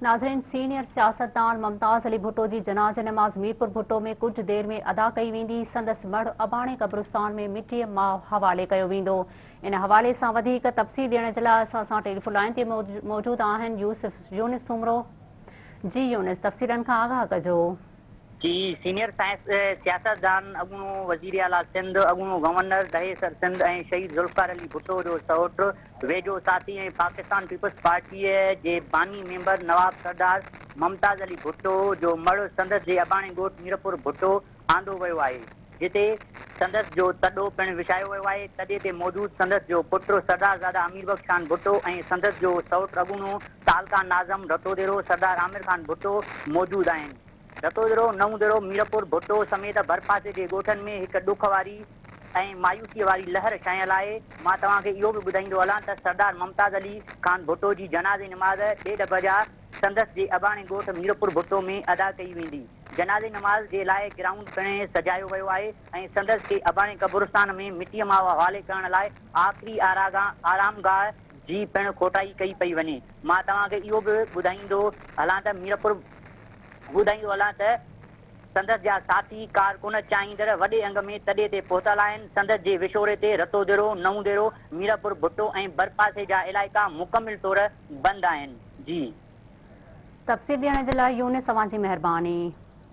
ناظرين سينيئر سياستدان ممتاز علي ڀٽو جي جنازي نماز ميرپور ڀٽو ۾ ڪجهه دير ۾ ادا ڪئي ويندي، سندس مڙهه اباڻي قبرستان ۾ مٽيء ماء حوالي ڪيو ويندو. ان حوالي سان وڌيڪ تفصيل ڏيڻ جي لاء اسان سان ٽيليفون لائين تي موجود آهن يوسف يونس سومرو. جي يونس تفصيلن کان آگاهه ڪجو. جي سينيئر سياستدان، اڳوڻو وزيراعليٰ سنڌ، اڳوڻو گورنر ڏهيسر سنڌ ۽ شهيد ذوالفقار علي ڀٽو جو سئوٽ، ويجهو ساٿي ۽ پاڪستان پيپلز پارٽيء جي باني ميمبر نواب سردار ممتاز علي ڀٽو جو مڙهه سندس جي اباڻي ڳوٺ ميرپور ڀٽو آندو ويو آهي، جتي سندس جو تڏو پڻ وڇايو ويو آهي. تڏي تي موجود سندس جو پٽ سردار زاده امير بخش خان ڀٽو ۽ سندس جو سئوٽ اڳوڻو تعلقه ناظم رتوديرو سردار عامر خان ڀٽو موجود آهن. رتوديرو، نئون ديرو، ميرپور ڀٽو سميت ڀرپاسي جي ڳوٺن ۾ هڪ ڏک واري ۽ مايوسيء واري لهر ڇانيل آهي. مان توهان کي اهو به ٻڌائيندو هلان ته سردار ممتاز علي خان ڀٽو جي جنازي نماز ڏيڍ بجا سندس جي اباڻي ڳوٺ ميرپور ڀٽو ۾ ادا ڪئي ويندي. جنازي نماز جي لاء گرائونڊ پڻ سجايو ويو آهي ۽ سندس کي اباڻي قبرستان ۾ مٽيء ماء حوالي ڪرڻ لاء آخري آرامگاهه جي پڻ کوٽائي ڪئي پئي وڃي. مان توهان کي اهو به ٻڌائيندو هلان ته ميرپور ٻڌائيندو هلان ته سندس جا ساٿي ڪارڪن چاهيندڙ وڏي انگ ۾ تڏي تي پهتل آهن. سندس جي وشوري تي رتوديرو، نئون ديرو، ميرپور ڀٽو ۽ ڀرپاسي جا علائقا مڪمل طور بند آهن. جي. تفصيل ڏيڻ جي لاء يونس اوهان جي مهرباني.